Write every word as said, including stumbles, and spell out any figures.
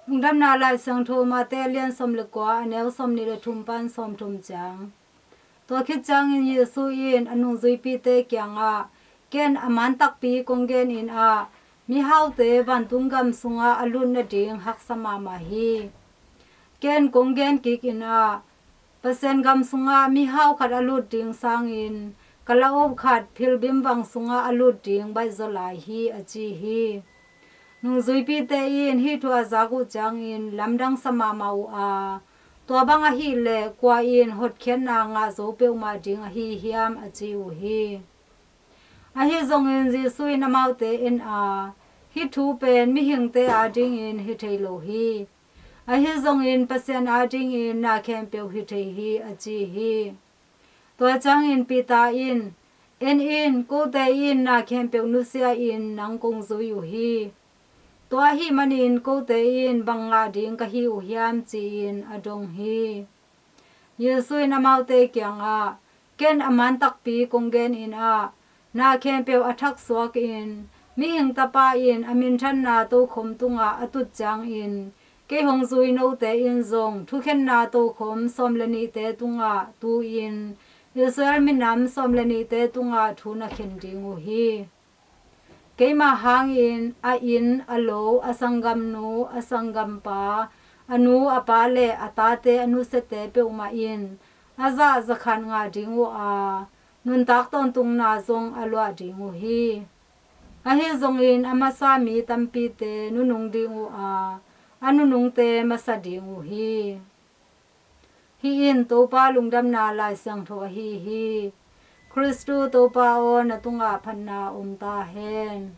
Lungdamna Lai Siangtho Mate a lian sawm le kua, a neu sawm nih le thum pan sawm thum ciang. Tua khit ciangin Jesu in a nungzuipite kiangah, "Ken a man takpi kong gen in ah, mihaute vantung gam sungah a lut nading haksa mahmah hi. Ken kong gen kik in ah, Pasian gam sungah mihau khat a lut ding sangin, kalaoh khat pilbim vang sungah a lut ding baihzaw lai hi," a ci hi. Nungzuipite in hih thu a zak uh ciangin lamdangsa mahmah uh a, "Tua bang ahih leh kua in hotkhiatna ngah zo peuhmah ding ahi hiam?" a ci uh hi. Ahi zongin Jesu in amaute en a, "Hih thu pen mihingte adingin hi thei lo hi. Ahi zongin Pasian adingin na khempeuh hi thei hi," a ci hi. Tua ciangin Peter in, "En in, kote in na khempeuh nusia in nang kong zui uh hi. Tua ahih manin kote in bang ngah ding ka hi uh hiam?" ci-in a dong hi. Jesu in amaute kiangah, "Ken a man takpi kong gen in ah, na khempeuh a thaksuak in, Mihing Tapa in a minthanna tokhom tungah a tut ciangin, kei hong zui note in zong thukhenna tokhom sawm le nihte tungah tu-in, Israel minam sawm le nihte tungah thu na khen ding uh hi. Keima hangin a inn, a lo, a sanggamnu, a sanggampa, a nu, a pa le a tate, a nusiate peuhmah in a zah zakhat ngah ding uh a, nuntak tawntungna zong a luah ding uh hi. Ahi zongin a masa mi tampite nunung ding uh a, a nunungte masa ding uh hi." Hih in Topa Lungdamna Lai Siangtho ahi hi. Khristu Topa aw, na tungah phatna om ta hen.